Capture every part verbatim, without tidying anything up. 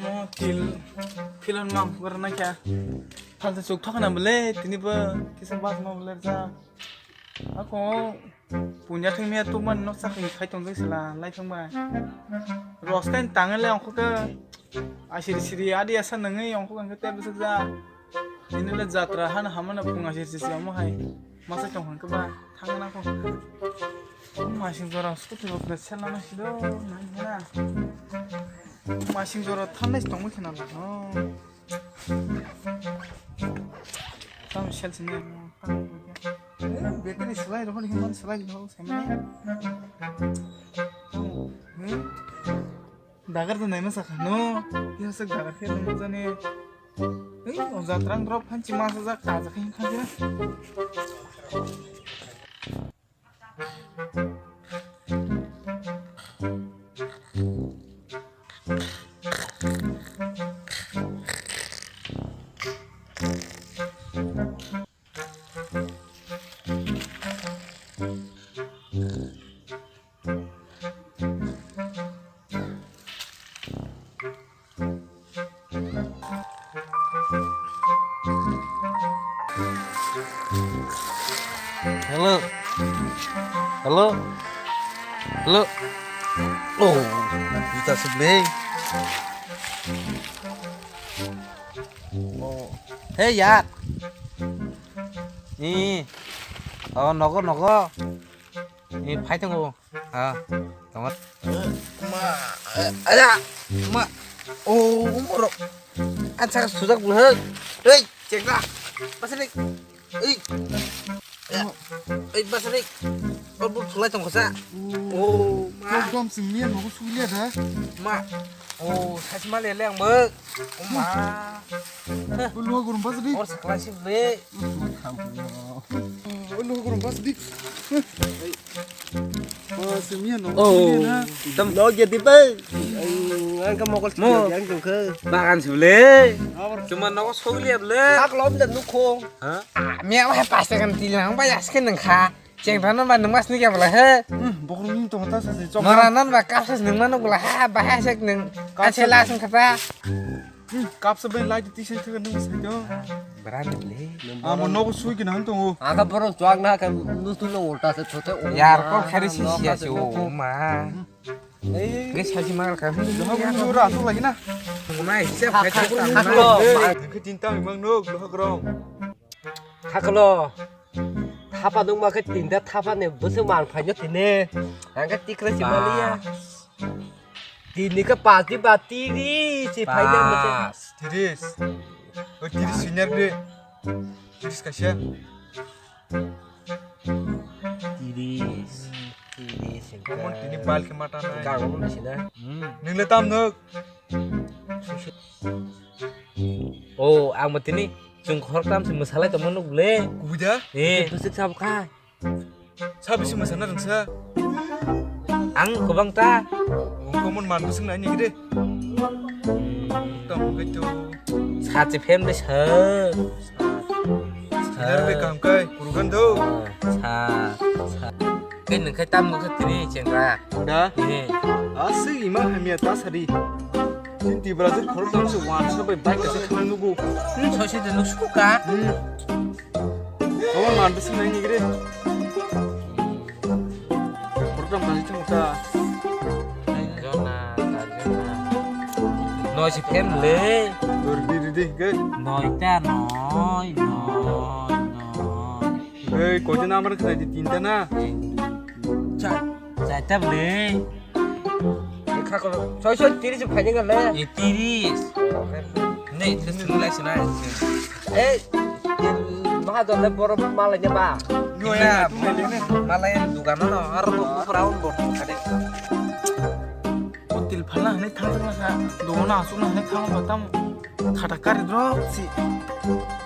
Mo til, filon mang, gora na kya. Falta chuk thok na bole, tini bo, kisa bas ma bole ja. Ako, punya thang miya tu man no sak khai tong sila, lai thang ba. Ros kan tang le ongko ka, asiri siri adi asa nangai ongko kan ka te bwswk ja. Tini le jatra hana hamana punga siri siri amo hai. Masa tong hwn khe ba thang na ko. Masing jora scooty rok le sel na si do nai na. Masing jora thanai tong khe na lo. Tam sel sini. Battery selai rok ni man selai rok sama. Hmm. Dagar da naima sakha no. Kisa sak dagar khe nang jani. Ei, o jatrang drop phan chi masa jak ta jak hin kha ja. Hello. Hello. Hello. Oh, juta seblei. Oh. Hey, yar. Ni. Oh, nogo, nogo. Ni phai tongo. Ha, tongor. Ma, eh, aya, ma. Oh, umoro. Ansa sujak bulhak. Hei, cekra. Pasalik. Hei. Ya. Hei, pasalik. Oh, bu thulai tong khosa. Oh, ma. Dom sing miya nogo sulia da. Ma. Oh, sasma lele ang bek. Oh, ma. Ulu gurung pas di. Or sekelas sih beli. Ulu gurung pas di. Oh, semia no. Oh, tam no jadi pe. Ang ka mokol mo yang jong ke. Bagan sih beli. Cuma no sogli ya beli. Ak lom dan nukho. Ha? Mia wah pas kan tilang ba yas ke nang kha. Ceng thanan ba nung mas ni kya bela he. Hmm, bokrok ni tong ta sa se chok. Mara nan ba kap sa nung manu bela ha ba ha sek nung. Kap sa la sung kata. Hmm, kap sa ben lai ti sen thega nung sa jo. Berani beli. Amo nogo sui kina han tongo. Aga borok chuak na ka nusu no ulta se thote. Yar ko khari si sia si o ma. Ge sai si ma ka. Lo ha nung ra so lagi na. Ma sia khai ta. Ke tinta mang nok lo ha grong. Thaklo. Thapa nungma khe tinta thapa ni bwswk man phaino tini. Ang khe tikra si maliya. Tini khe pasti ba tiri si phaino bwswk. Pas. Tiris. O tiris senior de. Tiris kaisa. Tiris. Tiris. Mon tini bal khe mata nai. Gago ni sina. Hmm. Nung le tam nuk. Oh, ang bo tini chwng khoroktham se mwsalai tongma nuk le. Kubui da? Eh. Bwswk sabo kha. Sa bisi mwsana rwngsa. Ang kwbang ta. Wngkha mon man bwswk nai nigri. Tamo kaitu. Sa che phem de sa. Sinar be kam kai kurugan do. Sa, sa. Kai nung khai tam nuk tini chengra. Da? Eh. Aswk ima hamya ta sari. Chini Tripura se khorok tang se wan sa bai bike kaisa thang nugo. Hmm, soise de nuk suka. Hmm. Kawan man bisi nai nigre. Khorok tang kaisa thang ta. Jona, jona. Noi si phem le. Dur di di di ke. Noi ta noi, noi, noi. Ei, koita number khlai di, tinta na? Cha, cha, ta bole. Kha ko, soi soi tiris phai jeng le. E tiris. Nei, tu sunu lai sina. Ei, maha dole boro malai ne ba. Yo ya, malai dukan no, ar ko brown board kade. O til phalna hwnwi thangjakna kha, dogono aswkna hwnwi thangma tamo khata kari drop si.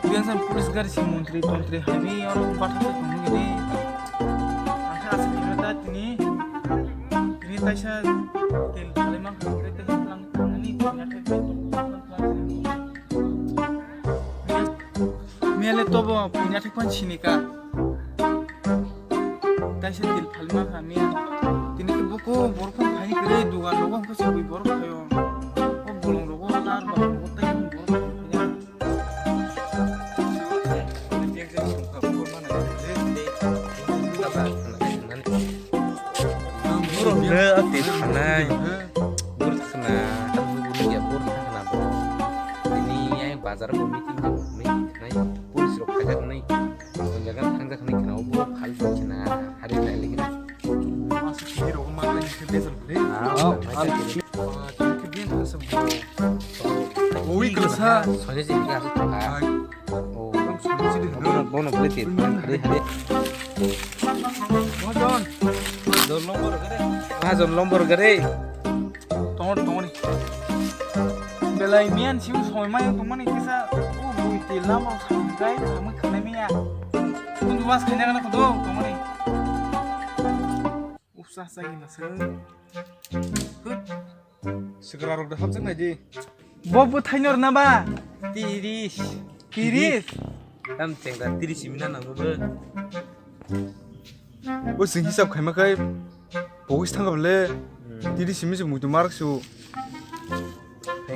Biyang san police gari si montri tontri hwnwi oro bathang se tongmani gini. Ang khe aswk hwnwi da tini, tini taisa til phalwi mankha, hwnwi tei lang thangni tini athai bai tong. Mele tobo punya thek pan sini ka. Taisa til phalma kha miya. Tini khe buku borok phai kwrwi dugan rogo hwnkhe se bui borok phaio. Bazar o meeting, meeting khnai, police rok khaijak wngnai, o jaga thangjak wngnai khna, o borok phal tong khna, hari nai lagi na. Masa kiri rok ma nai khe bezal khe. Ah, ah, khe ben asa. Oi, kasa. Sonya sih, kasa. Ai. Oh. Bono, bono, boleh sih. Hari, hari. Mahajon. Jon lombor gare. Mahajon lombor gare. Tongor, tongor. Belai miyan siu soi mai tongmani kisa. U bui te lama samkai, samkai khane miya. Kun was khane kana kudo, tongor. Upsa sa gina se. Hut. Sikra rok da hapjak nai di. Bo bwthaino rwna ba? Tiris. Tiris? Tam chengra tiris himna nango bo. Bo sing hisab khaima khai pogis thangkha bole. Hmm. Tiris himni se muitu marak su.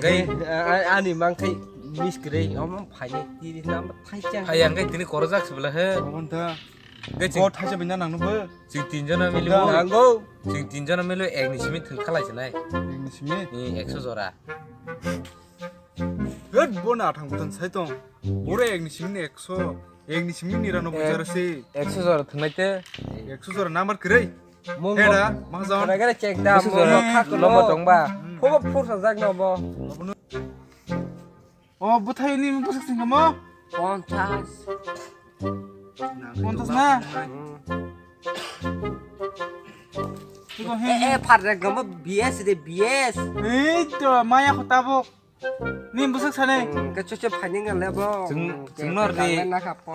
Gai, a-, a-, ani mang khai mis kre, omo phaini tiris nam thai chang. Phai ang khai tini korojak se bole he. Omo ta. Gai ching. Bo thaisa bina nangno bo. Ching tinjona milu. Nanggo. Ching tinjona milu ek ni simi thwng khalai se nai. Ek ni simi? Ni ekso jora. Hwt, bo na thang butan sai tong. Boro ek ni simi ni ekso, ek ni simi ni rano bujar se. Ekso jora thwngnai te. Ekso jora number kwrwi. Mung hera, bo-, ma jaw? Khara gara check da, ekso mung jora bo kha kulo. Lomo tongba. Hmm. Phobo phur sa jak no bo. Abono. O bwthai ni bwswk sing kamo? Ponchas. Ponchas na? Hmm. Iko he, eh, he. Eh, phar rek kamo B S de, B S. Ei to, maya kho tabuk. Ni bwswk sanai? Hmm, ke chuchu phani ngal le bo. Chwng, hmm, chwng nor di.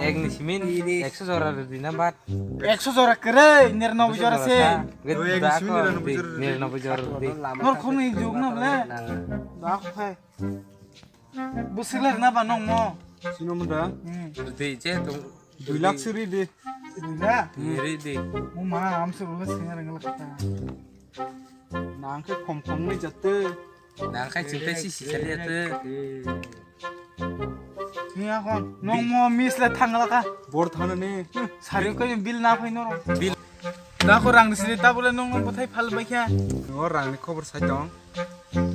Ek ni simin, tiris. Ekso jora di na bat. Ekso jora kere, nirno bujora se. Ekso jora sa. Ek ni simin nirno bujora di. Nirno bujora di. Nor khum ni jug na le. Da kho khai. Bwswk lai rwna ba nong mo? Sino mo da? Hmm. Rwdi je tong. Dui lakh se rwdi. Dui lakh? Hmm, rwdi. Mo ma, am se rwla singa rwngla kata. Nang khe khom khom ni jatte. Nang khai ching tai si si sali jatte. Ni akhon nong mo miss le thangla ka. Bor thana ni. Sari ko bill na phai noro. Bill. Da ko rang sini ta bole nong mo bwthai phal bai kha. O rang ni khobor sai tong.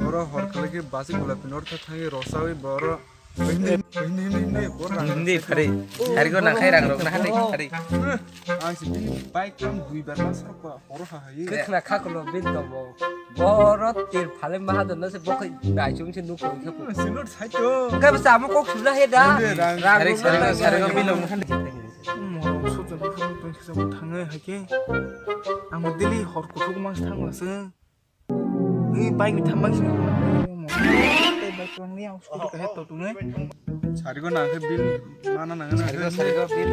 Oro hor khlai khe basi gulapi nor tha thangi rosawi boro. Hindi, hindi, hindi, hindi, boro rang. Hindi phari. Hari go nang khai rang rok na hani phari. Ang si bini bike tang dui bar ma sarpa horo ha hai. Khna kha kulo bin to bo. Boro tir phale ma hadon na se bokhai bai chung se nuk koi kha. Sinot sai to. Ka basa amo kok sula he da. Hindi, rang. Rang sari, rok sari, na sari, sari, rok bilong na hani. Mo so to to to thangai hai ke. Ang daily hor kuthuk ma thang la se. Ni bike ni thambai sini. Tei bike tong ni ang scooty ka het to tunai. Sari go nang khe bill mana nang na. Sari go, sari go bill.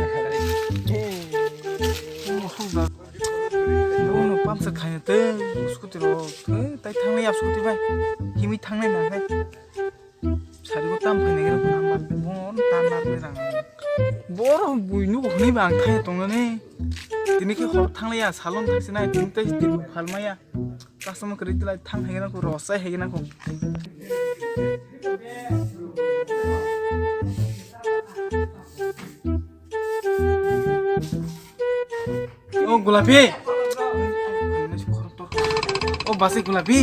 Uno pump sa khanya te scooty ro. Tai thang ni scooty bai. Himi thang nai nang khe. Sari bo tam phai nai rok nang ba bon tan nar ni rang. Boro bui nu hwnwi ba ang thai tong nani. Tini khe hor thang ya salon thang sinai tini tei tini phal maya. Customer kwrwi tilai thang hai nang ko rosai hai nang ko. O gulapi. O basi gulapi.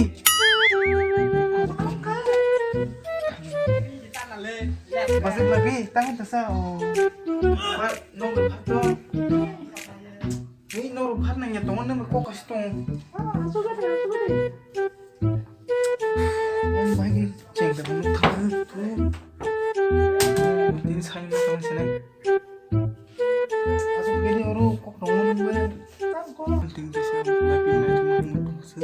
Basi gulapi, tangi tasa o. Ba, no gulapi to. Ni no gulapi nang ya tongo nang ko kasi tong. Om bai ki cheng da no thang tu. Din sai no tong sinai. Asuk gini oro kok nongo nunggu. Penting bisa tapi nai cuma nunggu sih.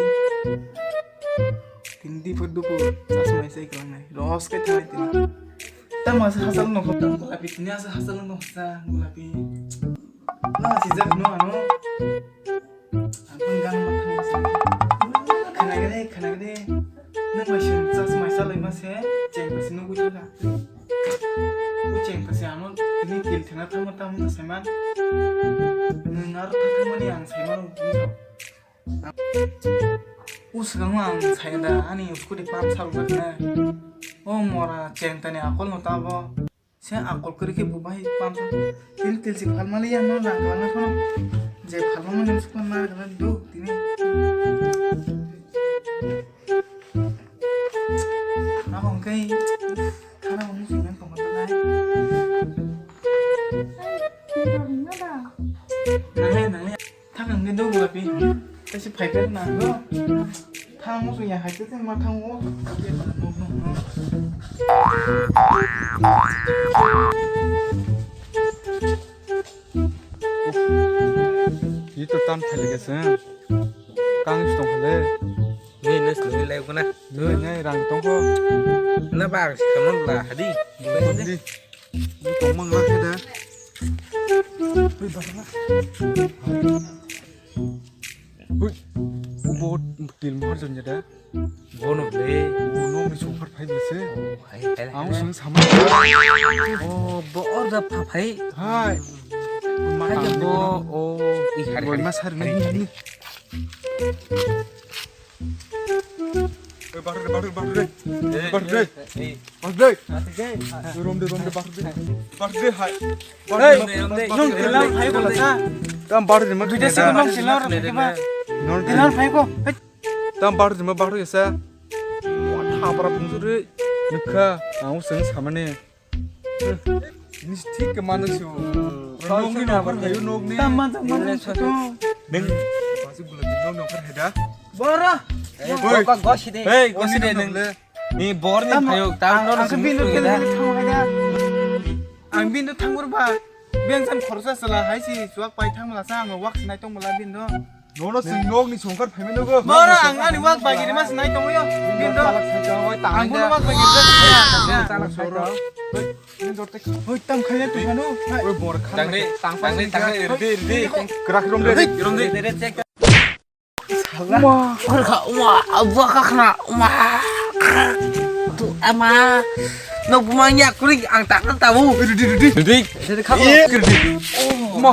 Tindi perdu ko sas mai sai kelang nai. Ros ke thai tindi. Tam asa hasal nongko gulapi tindi asa hasal nongko sa gulapi. Na sijak no ano. Ang pun gang mathang sih. Khana gede, khana gede. Nang mai sing sas mai salai ma se. Ceng pasi nunggu juga. Kucheng kasi ano tini til thengna thangma tamo na saiman. Nwng aro thangmani ang saiman. Uswkang ang sai da ani scooty pump sal wngkha na. O mora cheng tani akol no tabo. Se akol kwrwi khe bo bai pump sal. Til til si phalmani ya no nang kwlangna phano. Je phalmani swkang na do tini. Abo hwnkhe khana hwnwi swnam tongkha. Hai khe na go. Thang mo ya hai khe ma thang o. Ito tan thali khe se. Kang stong le. Ni nes ni lai ko na. Ni nai rang tong ko. Na ba si kamon la hadi. Ni tong mang la khe da. Hui ba. Hui. Bo til mar jon ya da. Bono ble. Bono mi songkar phai ble se. Hai hai. Ang sung sama. Oh, bo order pha phai. Hai. Hai bo. Oh, i hari. Boy hari. Mas hari ni. Oi, bathroom, bathroom, bathroom. Bathroom. Bathroom. Rom de, rom de, bathroom. Bathroom hai. Hey, nong tilang hai bola sa. Tam bathroom ma. Duita se nong tilang ro ke ba. Nong tilang hai ko. Tam bathroom ma bathroom sa. Wah, thapra phung suri. Nukha, ang sung samane. Ni thik ke mano si. Nong ni nokar hayu nong ni. Tam man tam man to. Neng. Masuk bulan nong nokar heda. Bora. Hey, gosi de. Hey, gosi de neng. Ni bor ni phayo tam no. Ang bin do thang hai da. Ang bin do thang ba. Beng san khorsa sala hai si suak pai thang mala sa ang wak sinai tong mala bin do. Nono sing nog ni songkar phaimani go. Mora ang ani wak bagi rima sinai tong yo. Bin do. Ang buno wak bagi rima. Talak soro. Hoi tam khaya tu kanu. Oi bor khan. Tang ni, tang ni, tang ni, rdi, rdi. Krak rom de. Rom de. Uma. Kha uma, abua kha khna uma. Tu ama. Nok buma nya kuri ang tak tak tabu. Rdi, rdi. Rdi. Rdi kha. Uma.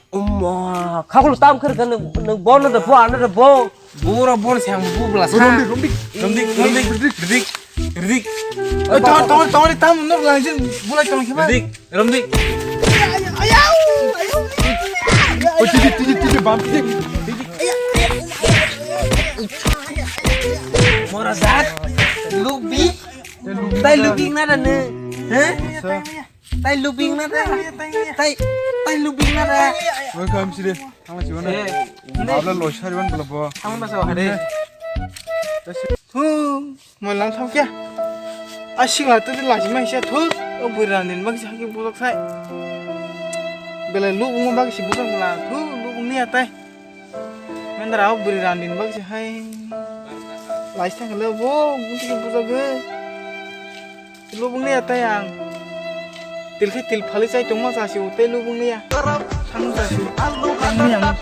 Uma, khakulu tam khar kan nang bono da bo ano da bo. Bura bor siang bu bla sa. Romdik, romdik, romdik, romdik, romdik, romdik. Oi, tong, tong, tong, tam nok lang jin bulai tong khiba. Romdik, romdik. Ayaw, ayaw. Oi, tiji, tiji, tiji, bam, tiji. Mora dat, lubi, tai lubi na da ne, he? Tai lubing na da. Tai, tai lubing na da. Welcome sire. Thangla siwana. Abla lo sariwan bla bo. Thangma sa hare. Thu, mo lang thang kya? Asik la tu la jima sia thu. O buri randin bak sa ki bulak sai. Bela lubung bak si bulak la thu lubung ni atai. Mendra o buri randin bak si hai. Lai thang le bo bunti ki bulak ge. Lubung liya tei ang. Til khe til phali chai tongma chasi o tei lubung liya. Thang chasi. Thang liya mo.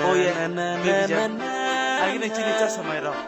Oye, baby jan. Agini chini cha samai rok.